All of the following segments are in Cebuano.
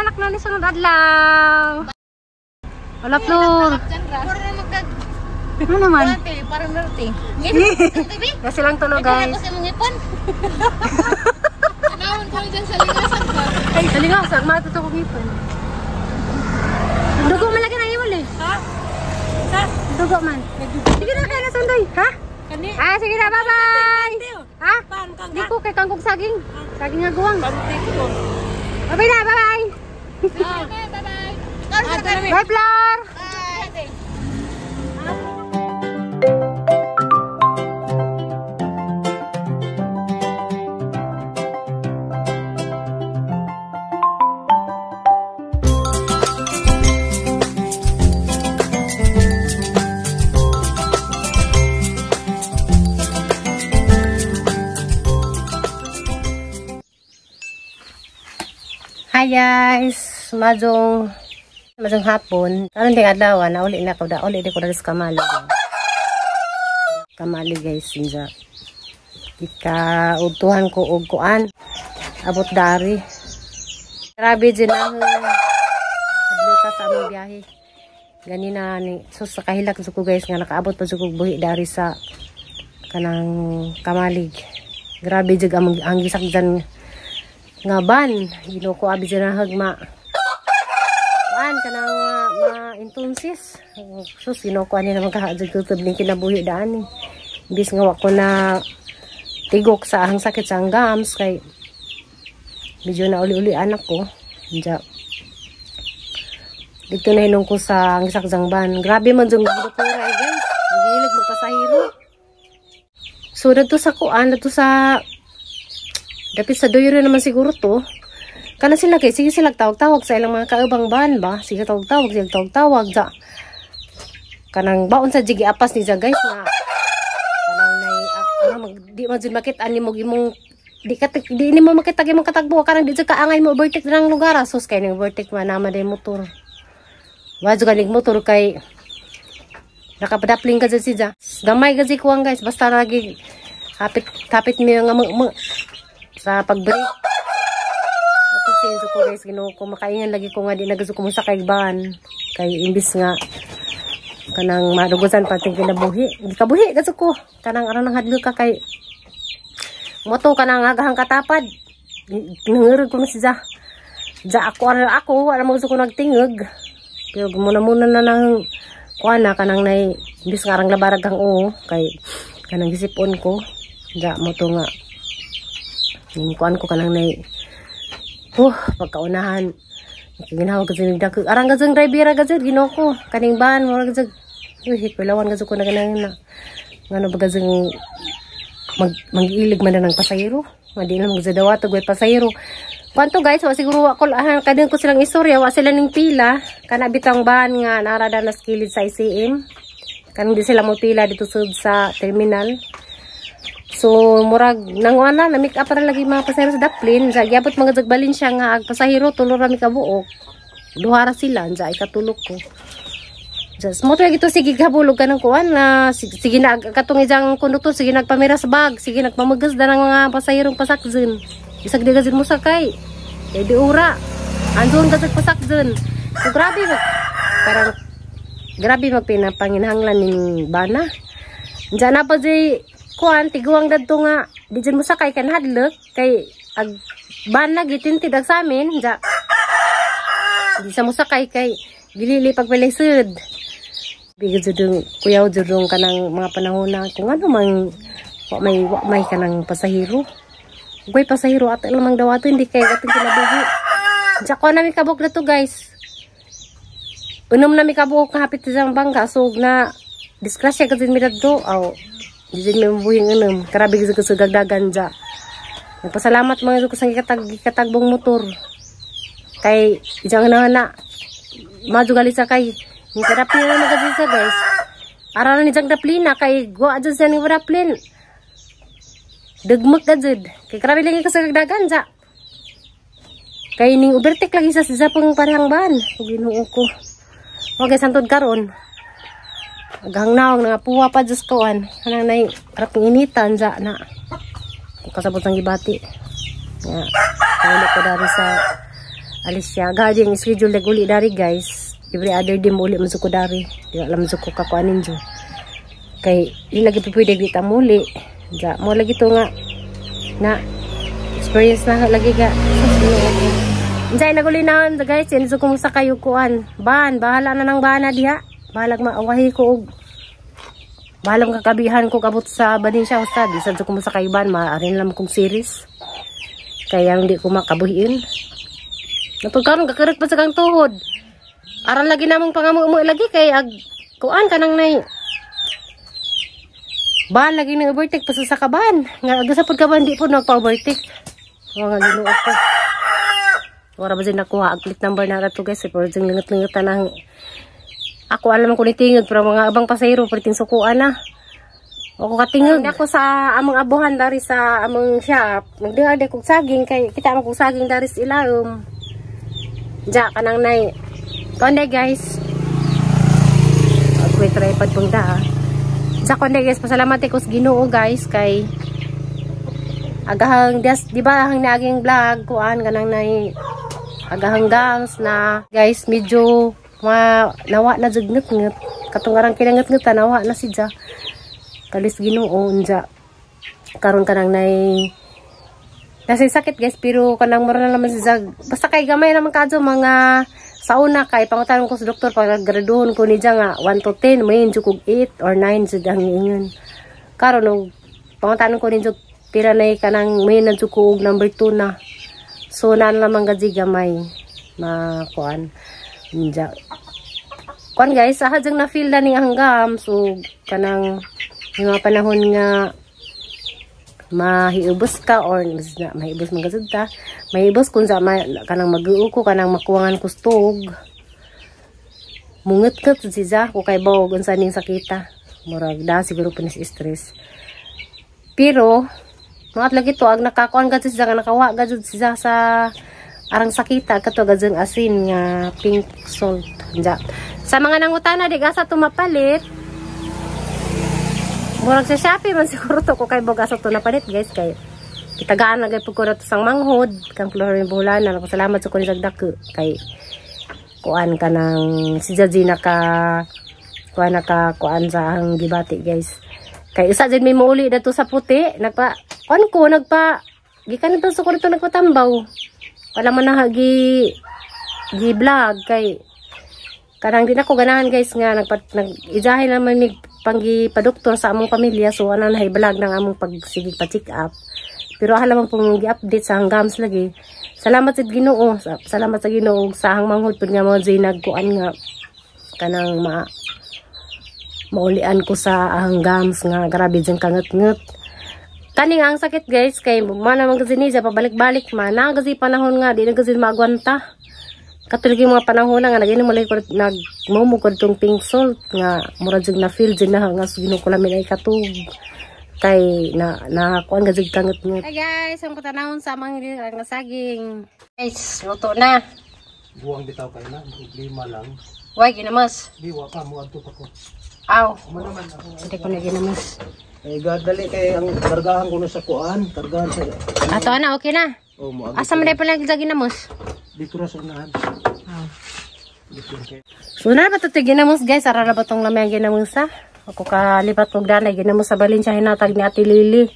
Anak na ni sunod adlaw. Wala, Flor. Ano naman? Parang norte. Kasi lang tulo, guys. Kasi mong ipon. Naon ko dyan sa lingasan ba? Ay, talingaw, sa matuto kong ipon. Dugo man lagi na iwal eh. Ha? Sa? Dugo man. Sige na kayo na sundoy. Ha? Kani? Ah, sige na, bye-bye. Ha? Paan kang Di ko kay kangkong saging. Saging nga guwang. Pante ko. Bye-bye na, bye-bye. Okay, bye-bye. Bye, Flor. Bye. Hi guys, majong majong hapon. Karon ding adlaw na uli na ko da uli di ko dali sa Kamali. Kamali guys, inja. Ika udtuhan ko og kuan. Abot dari. Grabe jud na. Hadlo ka sa among biyahe. Ganina ni sus sa kahilak jud ko guys nga nakaabot pa jud kog buhi dari sa kanang Kamalig. Grabe jud among ang gisakdan nga ban ginoo ko abi dyan nahag ma kuan kanang ma intunsis sus ginoo ko ani naman kaha jud tutob ning kinabuhi daan ni imbis nga wa ko na tigok sa ahang sakit sa ang gams kay medyo na uli-uli anak ko diya dito na hinong ko sa ang sakzang ban. Grabe man jung gidukura eh, guys gihilig magpasahiro. So dito sa kuan dito sa dapit sa doyro naman siguro to. Kana sila kay sige sila tawag-tawag sa ilang mga kaubang ban ba? Sige tawag-tawag, sige tawag-tawag ja. Kanang baon sa jigi apas ni ja guys na kanang nay mag di man jud makit-an nimo imong di ka di nimo makita imong katagbo kanang di jud kaangay mo overtake nang lugar sus kay ning overtake man naman day motor. Wa jud ganing motor kay nakapadapling ka jud si ja. Gamay gaji kuang guys basta lagi hapit mi nga sa pag-break. Ato siya ko guys, Ginoo ko makaingan lagi ko nga di nagaso ko mosakay ban kay imbis nga kanang madugosan pating kinabuhi. Di kabuhi gaso ko kanang aron nang hadlo ka kay moto kanang agahang katapad. Nangurog ko na siya. Ja ako ara ako wala mo gusto ko nagtingog. Pero muna-muna na nang kuan na kanang nay imbis nga arang labarag ang oo kay kanang gisipon ko. Ja mo to nga yung kuan ko kanang nay pagkaunahan ginawa ko sa dako arang gazang driver gazang Ginoo ko kaning ban mo gazang uy hilawan gazang ko na kanang na ngano ba gazang mangiilig man na ng pasahero nga di na magzadawa to gway pasahero kwanto guys wa siguro wa ko kadin ko silang istorya wa sila ning pila kana bitang ban nga narada na kilid sa ICM kanang di sila mo pila dito sud sa terminal. So murag nanguan na make up ra lagi mga pasahero sa daplin sa giabot mga jagbalin siya nga ag pasahero tulo ra mi kabuok duha ra sila sa ikatulok ko. Just mo to sige gabulog kanang kuan na sige na katong ijang konduktor sige nagpamira sa bag sige nagpamagas da ng mga pasaherong pasakzon bisag di gazin mo sakay kay di ura andun gazin pasakzon. So grabe parang grabe magpinapanginahanglan ning bana diyan na pa jay kuan tiguang dadto nga di dyan mo sakay kan hadlok kay ag ban na gitintid ag samin ja di sa mo sakay kay gilili pagpalisod bigod jud kuyaw jud kanang mga panahon na kung ano mang wa may kanang pasahero goy pasahero at lamang dawato hindi kay atong kinabuhi ja ko nami kabuk na to guys unom nami kabuok hapit sa bangka so na disgrasya kasi mi dadto aw di may mabuhing unom karabi gid ko sa gagdagan ja nagpasalamat mga ko sa gikatagbong motor kay ijang na majugali sa kay ni kadaplin na magazisa guys ara na ni jang daplina kay go adyo sa ni daplin dugmok gajud kay grabe lagi ko sa gagdagan ja kay ning overtake lagi sa pang parehang ban ug Ginoo ko wa guys santod karon aghang naong nga puwa pa Diyos ko an kanang nay arap ng initan ja na kasabot ang gibati nga kauli ko dari sa Alis siya. Gajing schedule na uli dari, guys. Every other day mo uli man ko dari. Di alam ko kakuanin jo. Kay di lagi pwede di ta muli. Ja, mo lagi to nga na experience na lagi ga. Insay naguli na guys, yan so kumusta kayo kuan. Ban, bahala na ng bana diha. Bahalag maawahi ko og bahalang kakabihan ko kabot sa badin siya usta. Di sad so kumusta kayo ban, maarin lang kong series. Kaya hindi ko makabuhiin. Napagkaroon kakarik pa sa kang tuhod. Aran lagi namang pangamumo lagi kay ag kuan kanang nay. Ban lagi nang overtake pa sa kaban. Nga aga sa pud kaban di po nagpa-overtake. Mga Ginoo ko. Wala ba din nakuha ang plate number na rato, guys. Pero dyan lingot-lingot na ako alam ko ni tingog pero mga abang pasahero perting sukuan na. Ako katingog. Ako sa among abuhan dari sa among shop. Nagdingal di kog saging kay kita among kog saging dari sa ilalom. Ja kanang nay. Konde, guys. Ako tripod pong da. Ja konde, guys, pasalamat ko sa Ginoo, guys, kay agahang des, di ba ang naging vlog kuan kanang nay agahang gams na, guys, medyo ma nawa na jud ngut katong arang kinangut-ngut nawa na si ja kalis Ginoo. Unja karon kanang nay nasa sakit, guys, pero kanang mura na naman si jag basta kay gamay naman kadyo mga sa una kay pangutan ko sa doktor pag graduhon ko ni nga 1 to 10 may kog 8 or 9 jud ang ingon. Karon og pangutan ko ni pila na kanang may na ko og number 2 na. So na lamang gaji gamay makuan. Unja kuan, guys, aha jang na feel na ning hanggam. So kanang yung mga panahon nga mahiubos ka or mas na mahiubos man gazud ta, mahiubos kung sa ma, kanang mag-uo ko kanang makuwangan kustog munget-nget siya ko kay bawog unsa ning sakita, murag da siguro pa ni stress. Pero mga lagi to ag nakakuan gud siya nga nakawa gud siya sa arang sakita kato gud asin nga pink salt. Ja. Sa mga nangutana di gasa tumapalit, murag sa Shopee man siguro to ko kay bog asa to napalit, guys, kay kitagaan na gay pud ko na to sang manghod kang Florin Bulana. Nagpasalamat sa ko ni dako kay kuan ka ng si Jaji naka kuan naka kuan sa ang gibati, guys, kay usa jud may muuli dato sa puti nagpa kuan ko nagpa gikan nito sa ko nito nagpatambaw. Wala man na gi gi vlog kay kanang di na ko ganahan, guys, nga nagpa nag ijahe naman mig panggi padoktor sa among pamilya. So ana na vlog ng among pagsigig pa check up, pero ahala man pong gi-update sa hanggams lagi. Salamat sa Ginoo, salamat sa Ginoo sa hang manghod pud nga mo nagkuan nga kanang ma maulian ko sa hanggams nga grabe dyan kangat-ngat kaning ang sakit, guys, kay mana man kasi niya pabalik-balik man na kasi panahon nga di na kasi maagwanta. Katulad yung mga panahon na nga nag-inom mo ko nagmumo ko itong pink salt nga mura jud na feel jud na nga Ginoo ko lamin ay katug kay na na kuan ga jud kangat ngat. Hi guys, ang patanawon sa amang nga saging. Guys, luto na. Buwang bitaw kay na, problema lang. Why ginamas? Di wa pa mo adto pa ko. Aw, Amo naman ako. Hindi ko na ginamas. Eh gadali kay ang kargahan ko na sa kuan, kargahan sa Ato na, okay na. Oh mo. Asa man pala sa ginamos? Dito ra sa unahan. Dito ra kay. So na ba ito ginamos, guys? Ara na ba itong lamay ang ginamos ha? Ako kalipat kog danay ginamos sa Valencia hinatag ni Ate Lily.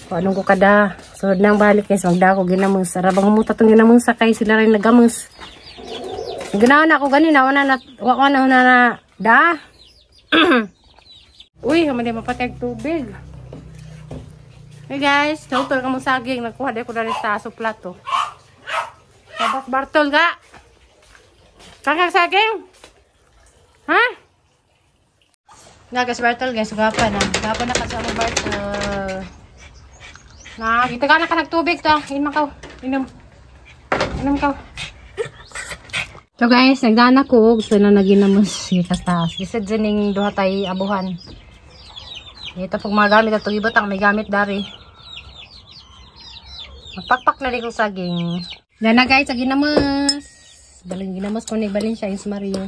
O anong ko kada. So nang balik, guys, magda ko ginamos. Ara bang humuta tong ginamos kay sila rin nagamos. Ganaon na ako ganina, wala na wa na na, na da. Uy, hamali mapatay tubig. Hey guys, nautol ka mo saging. Nagkuha din ko na rin sa plato. Tabas Bartol ga. Kakag saging? Ha? Nga guys, Bartol guys, gapa na. Gapa na kasama Bartol. Na, kita ka na ka nagtubig to. Inom ka. Inom. Inom ka. So guys, nagdana ko. Gusto na naginamos si taas. Lisod dyan yung duha tay abuhan. Ito pag mga gamit at ibutang may gamit dari. Magpakpak na rin kong saging. Dana guys, sa ginamos. Baling ginamos ko ni balin siya yung Mario.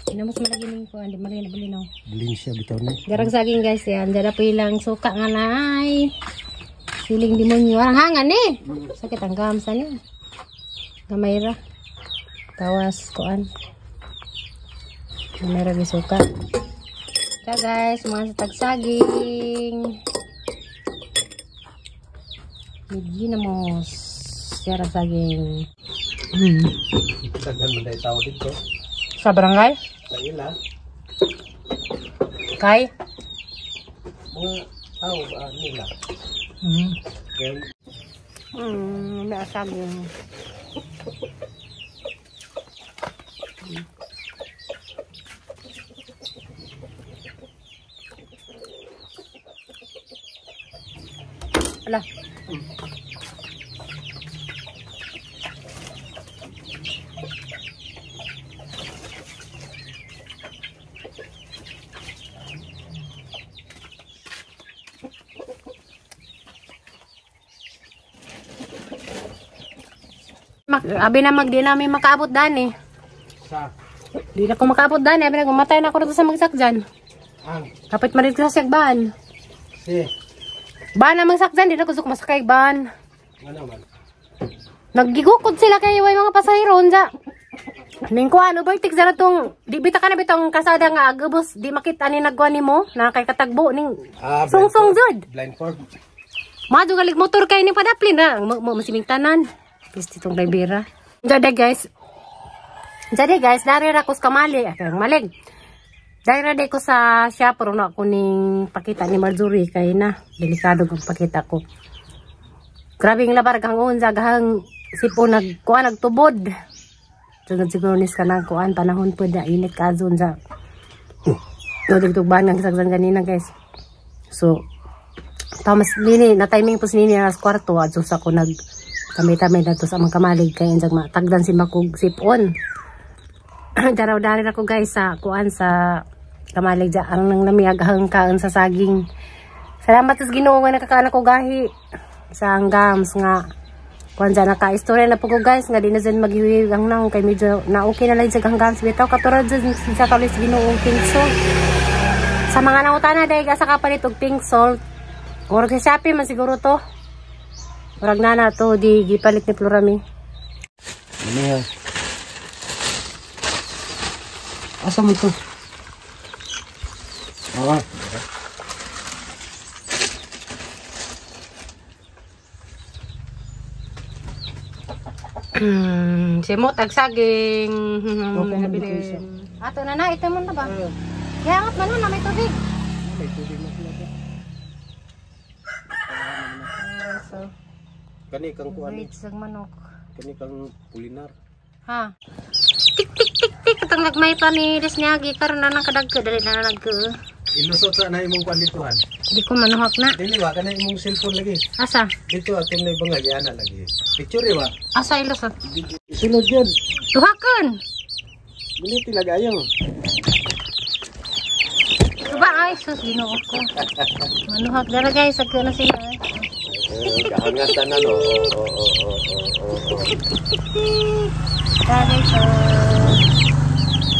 Ginamos mo lagi ning ko, hindi Mario na balin oh. Valencia bitaw na. Garang saging, guys, yan. Dara po ilang suka nga na ay. Siling demonyo. Ang hangan eh. Sakit ang gamsa niya. Gamay ra. Tawas kuan. Meron suka. Kaya guys, mga sa tagsaging. With ginamos. Siyara saging. Daghan man dahil tao dito. Sa barangay? Sa ila. Kay? Mga tao ba nila? May saging. Ala. Abi na magdi namin makaabot dan eh. Sa? Di na ko makaabot dan eh. Abi na gumatay na ako rito sa magsakjan. Ang? Kapit marit sa sakban. Si? Ban ang magsakjan, di na ko suk masakay ban. Ano man? Naggigukod sila kay way mga pasahero unsa. Ning kuan overtake sa tong di bita ka na bitong kasada nga agubos di makita ni nagkuan nimo na kay katagbo ning sungsong jud. Blind ford. Madyo galig motor kay ning padaplin na masiming tanan. Pisti tong Rivera. Jadi guys. Jadi guys, dari ra ko sa kamali, ang malig. Dari ra ko sa siya pero na ako ning pakita ni Marjorie kay na delikado kung pakita ko. Grabe ang labar kang unsa gahang sipo nagkuan nagtubod. Sunod siguro nis kanang kuan panahon pud na init ka zon sa. Nodugtugban ang sagsan ganina guys. So Thomas nini na timing po nini alas 4 adto sa ko nag kami-kami na to sa mga kamalig kay anjang matagdan si makog sipon. Daraw-dari ako guys sa kuan sa kamalig ja ang nang namiaghang kaon sa saging. Salamat sa Ginoo nga nakakaana ko gahi sa anggams nga kuan dyan naka-istorya na po ko guys nga di na dyan maghiwig ang nang kay medyo na okay na lang sa hanggams bitaw katurad dyan sa kalis Ginoo pink salt. Sa mga nangutana dahil asa kapalit og pink salt. Murag sa Shopee man siguro to. Murag na na to di gipalit ni Florami. Ano Asa mo to? Ah. Simot ag saging. Okay na dito isa. Ato na na, ito mo na ba? Gihangat man na may tubig. May tubig na sila. So, Kani kang kuan. Wait, sa manok. Kani kang pulinar. Ha. Tik tik tik tik katong nagmay pa ni Desniagi karon na nang kadagko dali na nagko. Ilusot sa na imong kuan dito han. Di ko manuhak na. Dili ba kana imong cellphone lagi. Asa? Dito atong na ibang ana lagi. Picture ba? Asa ilusot? Isulod yun. Duhaken. Dili tilagayo. Diba ay sus Ginoo ko. Manuhak dara guys, sagko na sila. Kahangas na no. Oo. Dara guys, so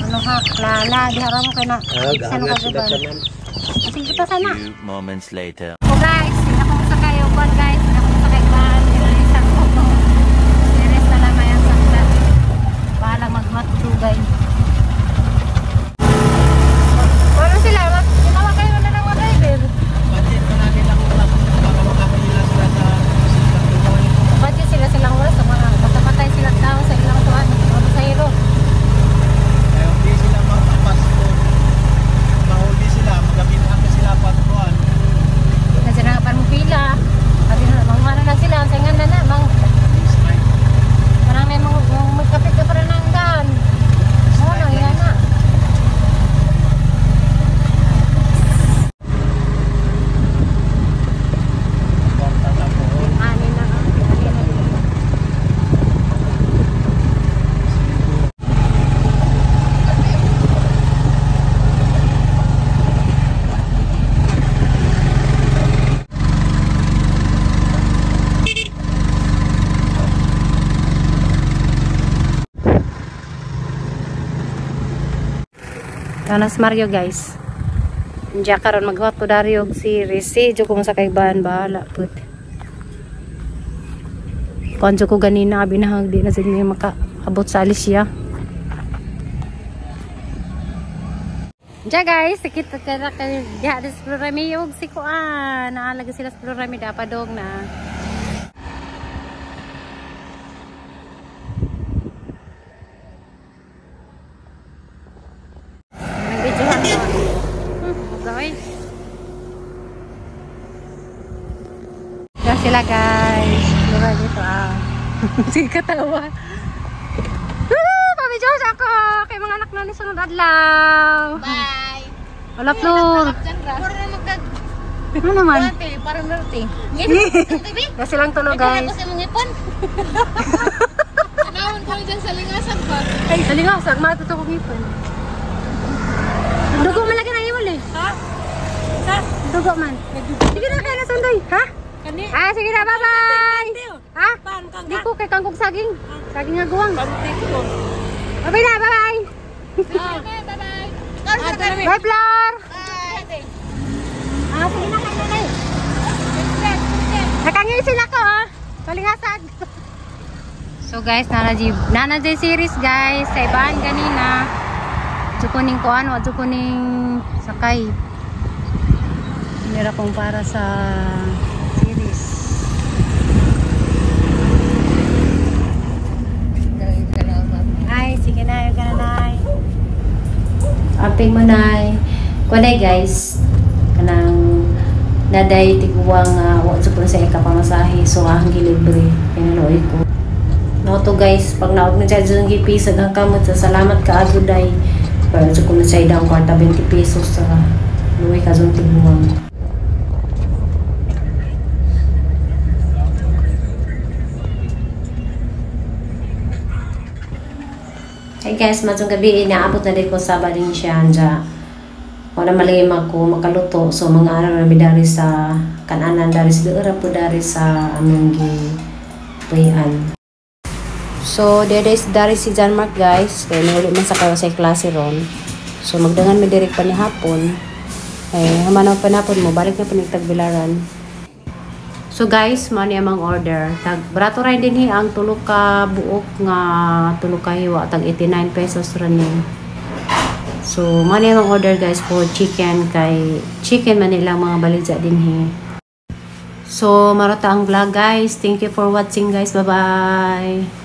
manuhak lala di haram ko na. Kahangas sila tanan. Sige pa sana. Few moments later. Oh guys, ako sa kayo kon guys, ako sa kay ban, isang ko. Series na lang ayan sakta. Bahala magmatugay. Wala sila, ginawa kayo na ng mga driver. Budget na namin ang oras. Baka makapila sila sa Budget sila silang oras, mga basta patay silang tao sa ilang tuwan, mga pasahero. Kaya hindi sila makapasko. Mahuli sila, magabinahan ka sila patuan. Kasi na mo pila. Sabi na, mangmana na sila, ang singan na na, mang parang may mga magkapit ka para ng daan. Oo, no, yan na. Ani na, ani na. Tanas Mario guys. Diya karon maghuwat ko dari og series. Si jo ko masakay ban bahala put. Kuan ko ganina abi na di na sad niya makaabot sa Alicia. Diya guys, sakit ka na kayo. Diya, sa Florami, yung si Kuan. Naalaga sila sa Florami, dapadog na. Nag-videohan ko. Okay. Diya sila guys. Flora dito ah. Sige katawa. Pabidyo ako kay mga anak na ni sunod adlaw. Bye. Wala Flor. Ano naman? Parang norte. Kaya silang tulog guys. Tapos imong ipon. Naon kami dyan sa lingasan pa. Ay, talingasag, matuto kong ipon. Dugo man lagi na imol eh. Ha? Sas? Dugo man. Sige na kaya na sundoy. Ha? Kani? Ah, sige na, bye-bye. Ha? Pan kang Di ko kay kangkong saging. Saging nga guwang. Pante ko. Bye na, bye-bye. Bye-bye. Bye, Flor. Bye. Ah, sige na kayo na. Nakangisin ako, ah. Palingasag. So guys, Nana J series guys, sa ibaan ganina. Jukuning kuan, wa jukuning sakay. Nira kong para sa series. Ay, sige na, yung ka na, nay. Amping mo, nay. Kunay guys, kanang naday tiguang wa jud ko sa ikapamasahe, so ahang gilibre pinaluoy ko. No to guys, pag naog na siya dyan gipisag ang kamot sa salamat ka aguday. Pero jud ko na siya idang kwarta 20 pesos sa luwi ka dyan tiguang. Hey guys, matong gabi inaabot na din ko sa Valencia anja. Wala malay ko makaluto, so mga araw na mi dari sa kananan dari sa ora po dari sa among gipuy-an. So dere dari si John Mark guys, kay nuli man sa kayo sa klase ron. So magdangan mi direk pa ni hapon. Eh humanaw pa napon mo balik na pa nagtagbilaran. So guys, mao ni amang order. Tag barato ra dinhi ang tulo ka buok nga tulo ka hiwa tag 89 pesos ra ni. So mao ni amang order guys for chicken kay chicken man ilang mga baligya dinhi. So marata ang vlog guys. Thank you for watching guys. Bye bye.